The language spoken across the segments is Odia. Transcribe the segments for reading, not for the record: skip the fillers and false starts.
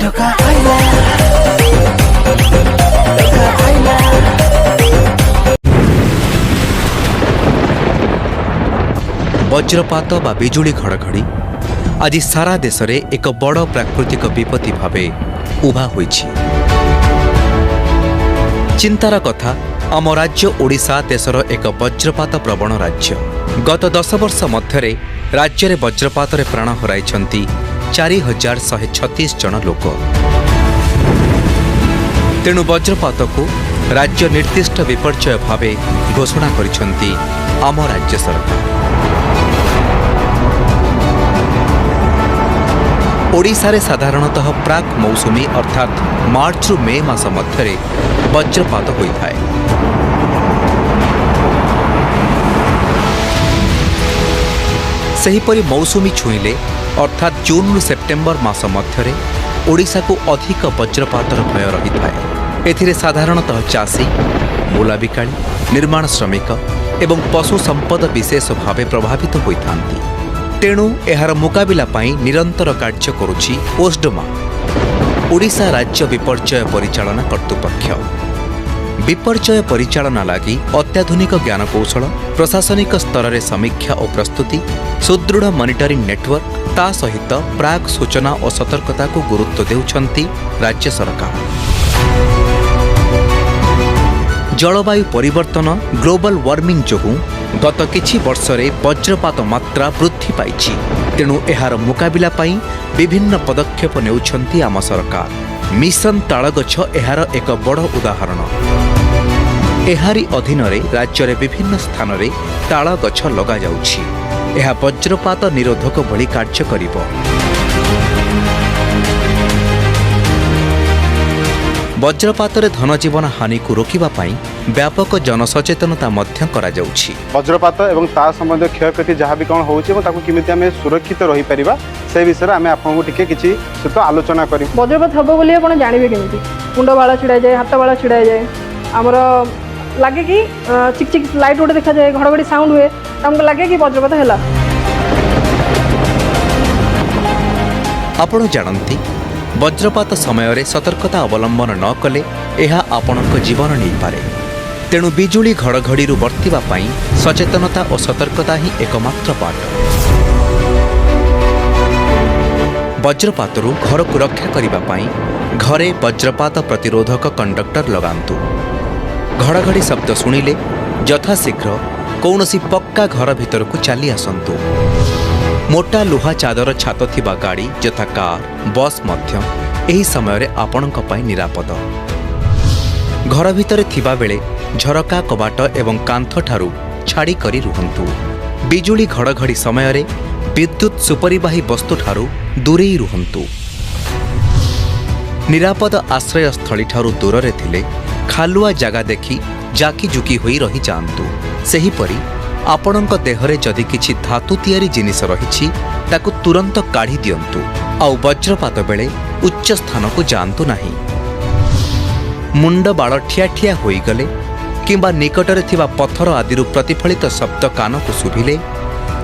ଟୋକା ଆଇଲା, ଟୋକା ଆଇଲା। ବଜ୍ରପାତ ବା ବିଜୁଳି ଘଡ଼ଘଡ଼ି ଆଜି ସାରା ଦେଶରେ ଏକ ବଡ଼ ପ୍ରାକୃତିକ ବିପତ୍ତି ଭାବେ ଉଭା ହୋଇଛି। ଚିନ୍ତାର କଥା, ଆମ ରାଜ୍ୟ ଓଡ଼ିଶା ଦେଶର ଏକ ବଜ୍ରପାତ ପ୍ରବଣ ରାଜ୍ୟ। ଗତ 10 ବର୍ଷ ମଧ୍ୟରେ ରାଜ୍ୟରେ ବଜ୍ରପାତରେ ପ୍ରାଣ ହରାଇଛନ୍ତି 4136 ଜଣ ଲୋକ। ତେଣୁ ବଜ୍ରପାତକୁ ରାଜ୍ୟ ନିର୍ଦ୍ଦିଷ୍ଟ ବିପର୍ଯ୍ୟୟ ଭାବେ ଘୋଷଣା କରିଛନ୍ତି ଆମ ରାଜ୍ୟ ସରକାର। ଓଡ଼ିଶାରେ ସାଧାରଣତଃ ପ୍ରାକ୍ ମୌସୁମୀ ଅର୍ଥାତ୍ ମାର୍ଚ୍ଚରୁ ମେ ମାସ ମଧ୍ୟରେ ବଜ୍ରପାତ ହୋଇଥାଏ। ସେହିପରି ମୌସୁମୀ ଛୁଇଁଲେ ଅର୍ଥାତ୍ ଜୁନ୍ରୁ ସେପ୍ଟେମ୍ବର ମାସ ମଧ୍ୟରେ ଓଡ଼ିଶାକୁ ଅଧିକ ବଜ୍ରପାତର ଭୟ ରହିଥାଏ। ଏଥିରେ ସାଧାରଣତଃ ଚାଷୀ, ମୂଲାବିକାଳୀ, ନିର୍ମାଣ ଶ୍ରମିକ ଏବଂ ପଶୁ ସମ୍ପଦ ବିଶେଷ ଭାବେ ପ୍ରଭାବିତ ହୋଇଥାନ୍ତି। ତେଣୁ ଏହାର ମୁକାବିଲା ପାଇଁ ନିରନ୍ତର କାର୍ଯ୍ୟ କରୁଛି ଓସ୍ଡମା, ଓଡ଼ିଶା ରାଜ୍ୟ ବିପର୍ଯ୍ୟୟ ପରିଚାଳନା କର୍ତ୍ତୃପକ୍ଷ। ବିପର୍ଯ୍ୟୟ ପରିଚାଳନା ଲାଗି ଅତ୍ୟାଧୁନିକ ଜ୍ଞାନକୌଶଳ, ପ୍ରଶାସନିକ ସ୍ତରରେ ସମୀକ୍ଷା ଓ ପ୍ରସ୍ତୁତି, ସୁଦୃଢ଼ ମନିଟରିଂ ନେଟୱାର୍କ, ତା ସହିତ ପ୍ରାକ୍ ସୂଚନା ଓ ସତର୍କତାକୁ ଗୁରୁତ୍ୱ ଦେଉଛନ୍ତି ରାଜ୍ୟ ସରକାର। ଜଳବାୟୁ ପରିବର୍ତ୍ତନ, ଗ୍ଲୋବାଲ ୱାର୍ମିଂ ଯୋଗୁଁ ଗତ କିଛି ବର୍ଷରେ ବଜ୍ରପାତ ମାତ୍ରା ବୃଦ୍ଧି ପାଇଛି। ତେଣୁ ଏହାର ମୁକାବିଲା ପାଇଁ ବିଭିନ୍ନ ପଦକ୍ଷେପ ନେଉଛନ୍ତି ଆମ ସରକାର। ମିଶନ ତାଳଗଛ ଏହାର ଏକ ବଡ଼ ଉଦାହରଣ। ଏହାରି ଅଧୀନରେ ରାଜ୍ୟରେ ବିଭିନ୍ନ ସ୍ଥାନରେ ତାଳ ଗଛ ଲଗାଯାଉଛି। ଏହା ବଜ୍ରପାତ ନିରୋଧକ ଭଳି କାର୍ଯ୍ୟ କରିବ। ବଜ୍ରପାତରେ ଧନଜୀବନ ହାନିକୁ ରୋକିବା ପାଇଁ ବ୍ୟାପକ ଜନସଚେତନତା ମଧ୍ୟ କରାଯାଉଛି। ବଜ୍ରପାତ ଏବଂ ତା ସମ୍ବନ୍ଧୀୟ କ୍ଷୟକ୍ଷତି ଯାହା ବି କ'ଣ ହେଉଛି ଏବଂ ତାକୁ କେମିତି ଆମେ ସୁରକ୍ଷିତ ରହିପାରିବା, ସେ ବିଷୟରେ ଆମେ ଆପଣଙ୍କୁ ଟିକେ କିଛି ସହିତ ଆଲୋଚନା କରିବୁ। ବଜ୍ରପାତ ହେବ ବୋଲି ଆପଣ ଜାଣିବେ କେମିତି? ମୁଣ୍ଡ ବାଳ ଛିଡ଼ା ହେଇଯାଏ, ହାତ ବାଳ ଛିଡ଼ା ହେଇଯାଏ। ଆମର ଲାଗେ କି ଚିକ୍ ଚିକ୍ ଲାଇଟ୍ ଗୋଟେ ଦେଖାଯାଏ, ଘଡ଼ଘଡ଼ି ସାଉଣ୍ଡ ହୁଏ, ଆମକୁ ଲାଗେ କି ବଜ୍ରପାତ ହେଲା। ଆପଣ ଜାଣନ୍ତି, ବଜ୍ରପାତ ସମୟରେ ସତର୍କତା ଅବଲମ୍ବନ ନ କଲେ ଏହା ଆପଣଙ୍କ ଜୀବନ ନେଇପାରେ। ତେଣୁ ବିଜୁଳି ଘଡ଼ଘଡ଼ିରୁ ବର୍ତ୍ତିବା ପାଇଁ ସଚେତନତା ଓ ସତର୍କତା ହିଁ ଏକମାତ୍ର ବାଟ। ବଜ୍ରପାତରୁ ଘରକୁ ରକ୍ଷା କରିବା ପାଇଁ ଘରେ ବଜ୍ରପାତ ପ୍ରତିରୋଧକ କଣ୍ଡକ୍ଟର ଲଗାନ୍ତୁ। ଘଡ଼ଘଡ଼ି ଶବ୍ଦ ଶୁଣିଲେ ଯଥାଶୀଘ୍ର କୌଣସି ପକ୍କା ଘର ଭିତରକୁ ଚାଲି ଆସନ୍ତୁ। ମୋଟା ଲୁହା ଚାଦର ଛାତ ଥିବା ଗାଡ଼ି ଯଥା କାର୍, ବସ୍ ମଧ୍ୟ ଏହି ସମୟରେ ଆପଣଙ୍କ ପାଇଁ ନିରାପଦ। ଘର ଭିତରେ ଥିବାବେଳେ ଝରକା, କବାଟ ଏବଂ କାନ୍ଥଠାରୁ ଛାଡ଼ି କରି ରୁହନ୍ତୁ। ବିଜୁଳି ଘଡ଼ଘଡ଼ି ସମୟରେ ବିଦ୍ୟୁତ୍ ସୁପରିବାହୀ ବସ୍ତୁଠାରୁ ଦୂରେଇ ରୁହନ୍ତୁ। ନିରାପଦ ଆଶ୍ରୟସ୍ଥଳୀଠାରୁ ଦୂରରେ ଥିଲେ ଖାଲୁଆ ଜାଗା ଦେଖି ଜାକିଜୁକି ହୋଇ ରହିଯାଆନ୍ତୁ। ସେହିପରି ଆପଣଙ୍କ ଦେହରେ ଯଦି କିଛି ଧାତୁ ତିଆରି ଜିନିଷ ରହିଛି, ତାକୁ ତୁରନ୍ତ କାଢ଼ି ଦିଅନ୍ତୁ। ଆଉ ବଜ୍ରପାତ ବେଳେ ଉଚ୍ଚ ସ୍ଥାନକୁ ଯାଆନ୍ତୁ ନାହିଁ। ମୁଣ୍ଡ ବାଳ ଠିଆ ଠିଆ ହୋଇଗଲେ କିମ୍ବା ନିକଟରେ ଥିବା ପଥର ଆଦିରୁ ପ୍ରତିଫଳିତ ଶବ୍ଦ କାନକୁ ଶୁଭିଲେ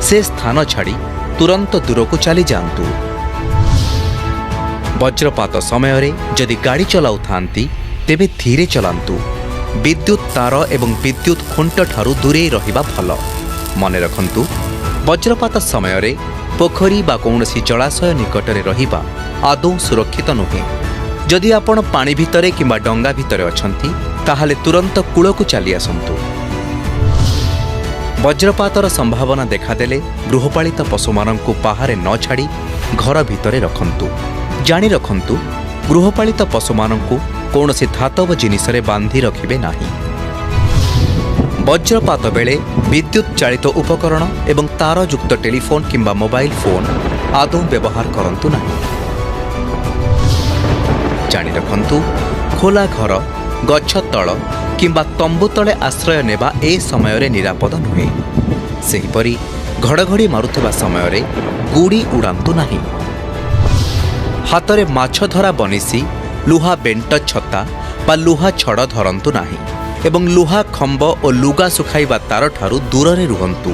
ସେ ସ୍ଥାନ ଛାଡ଼ି ତୁରନ୍ତ ଦୂରକୁ ଚାଲିଯାଆନ୍ତୁ। ବଜ୍ରପାତ ସମୟରେ ଯଦି ଗାଡ଼ି ଚଲାଉଥାନ୍ତି, ତେବେ ଧୀରେ ଚଲାନ୍ତୁ। ବିଦ୍ୟୁତ୍ ତାର ଏବଂ ବିଦ୍ୟୁତ୍ ଖୁଣ୍ଟଠାରୁ ଦୂରେଇ ରହିବା ଭଲ। ମନେ ରଖନ୍ତୁ, ବଜ୍ରପାତ ସମୟରେ ପୋଖରୀ ବା କୌଣସି ଜଳାଶୟ ନିକଟରେ ରହିବା ଆଦୌ ସୁରକ୍ଷିତ ନୁହେଁ। ଯଦି ଆପଣ ପାଣି ଭିତରେ କିମ୍ବା ଡଙ୍ଗା ଭିତରେ ଅଛନ୍ତି, ତାହେଲେ ତୁରନ୍ତ କୂଳକୁ ଚାଲି ଆସନ୍ତୁ। ବଜ୍ରପାତର ସମ୍ଭାବନା ଦେଖାଦେଲେ ଗୃହପାଳିତ ପଶୁମାନଙ୍କୁ ବାହାରେ ନ ଛାଡ଼ି ଘର ଭିତରେ ରଖନ୍ତୁ। ଜାଣି ରଖନ୍ତୁ, ଗୃହପାଳିତ ପଶୁମାନଙ୍କୁ କୌଣସି ଧାତବ ଜିନିଷରେ ବାନ୍ଧି ରଖିବେ ନାହିଁ। ବଜ୍ରପାତ ବେଳେ ବିଦ୍ୟୁତ୍ ଚାଳିତ ଉପକରଣ ଏବଂ ତାରଯୁକ୍ତ ଟେଲିଫୋନ୍ କିମ୍ବା ମୋବାଇଲ ଫୋନ୍ ଆଦୌ ବ୍ୟବହାର କରନ୍ତୁ ନାହିଁ। ଜାଣି ରଖନ୍ତୁ, ଖୋଲା ଘର, ଗଛ ତଳ କିମ୍ବା ତମ୍ବୁ ତଳେ ଆଶ୍ରୟ ନେବା ଏ ସମୟରେ ନିରାପଦ ନୁହେଁ। ସେହିପରି ଘଡ଼ଘଡ଼ି ମାରୁଥିବା ସମୟରେ ଗୁଡ଼ି ଉଡ଼ାନ୍ତୁ ନାହିଁ। ହାତରେ ମାଛ ଧରା ବନିଶୀ, ଲୁହା ବେଣ୍ଟ ଛତା ବା ଲୁହା ଛଡ଼ ଧରନ୍ତୁ ନାହିଁ ଏବଂ ଲୁହା ଖମ୍ବ ଓ ଲୁଗା ଶୁଖାଇବା ତାରଠାରୁ ଦୂରରେ ରୁହନ୍ତୁ।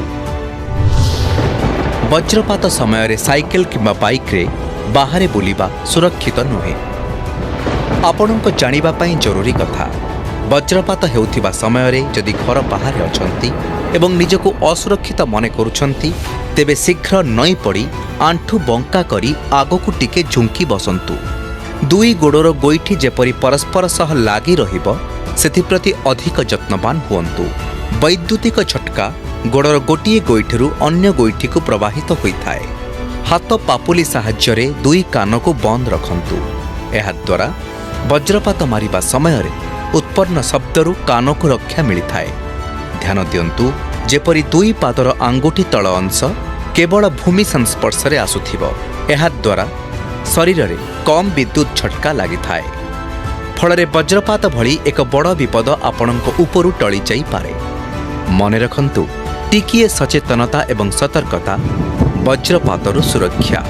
ବଜ୍ରପାତ ସମୟରେ ସାଇକେଲ କିମ୍ବା ବାଇକ୍ରେ ବାହାରେ ବୁଲିବା ସୁରକ୍ଷିତ ନୁହେଁ। ଆପଣଙ୍କ ଜାଣିବା ପାଇଁ ଜରୁରୀ କଥା, ବଜ୍ରପାତ ହେଉଥିବା ସମୟରେ ଯଦି ଘର ବାହାରେ ଅଛନ୍ତି ଏବଂ ନିଜକୁ ଅସୁରକ୍ଷିତ ମନେ କରୁଛନ୍ତି, ତେବେ ଶୀଘ୍ର ନଇଁ ପଡ଼ି ଆଣ୍ଠୁ ବଙ୍କା କରି ଆଗକୁ ଟିକେ ଝୁଙ୍କି ବସନ୍ତୁ। ଦୁଇ ଗୋଡ଼ର ଗୋଇଠି ଯେପରି ପରସ୍ପର ସହ ଲାଗି ରହିବ, ସେଥିପ୍ରତି ଅଧିକ ଯତ୍ନବାନ ହୁଅନ୍ତୁ। ବୈଦ୍ୟୁତିକ ଝଟକା ଗୋଡ଼ର ଗୋଟିଏ ଗୋଇଠିରୁ ଅନ୍ୟ ଗୋଇଠିକୁ ପ୍ରବାହିତ ହୋଇଥାଏ। ହାତ ପାପୁଲି ସାହାଯ୍ୟରେ ଦୁଇ କାନକୁ ବନ୍ଦ ରଖନ୍ତୁ। ଏହାଦ୍ୱାରା ବଜ୍ରପାତ ମାରିବା ସମୟରେ ଉତ୍ପନ୍ନ ଶବ୍ଦରୁ କାନକୁ ରକ୍ଷା ମିଳିଥାଏ। ଧ୍ୟାନ ଦିଅନ୍ତୁ ଯେପରି ଦୁଇ ପାଦର ଆଙ୍ଗୁଠି ତଳ ଅଂଶ କେବଳ ଭୂମି ସଂସ୍ପର୍ଶରେ ଆସୁଥିବ। ଏହାଦ୍ୱାରା ଶରୀରରେ କମ୍ ବିଦ୍ୟୁତ୍ ଝଟକା ଲାଗିଥାଏ। ଫଳରେ ବଜ୍ରପାତ ଭଳି ଏକ ବଡ଼ ବିପଦ ଆପଣଙ୍କ ଉପରୁ ଟଳି ଯାଇପାରେ। ମନେ ରଖନ୍ତୁ, ଟିକିଏ ସଚେତନତା ଏବଂ ସତର୍କତା ବଜ୍ରପାତରୁ ସୁରକ୍ଷା।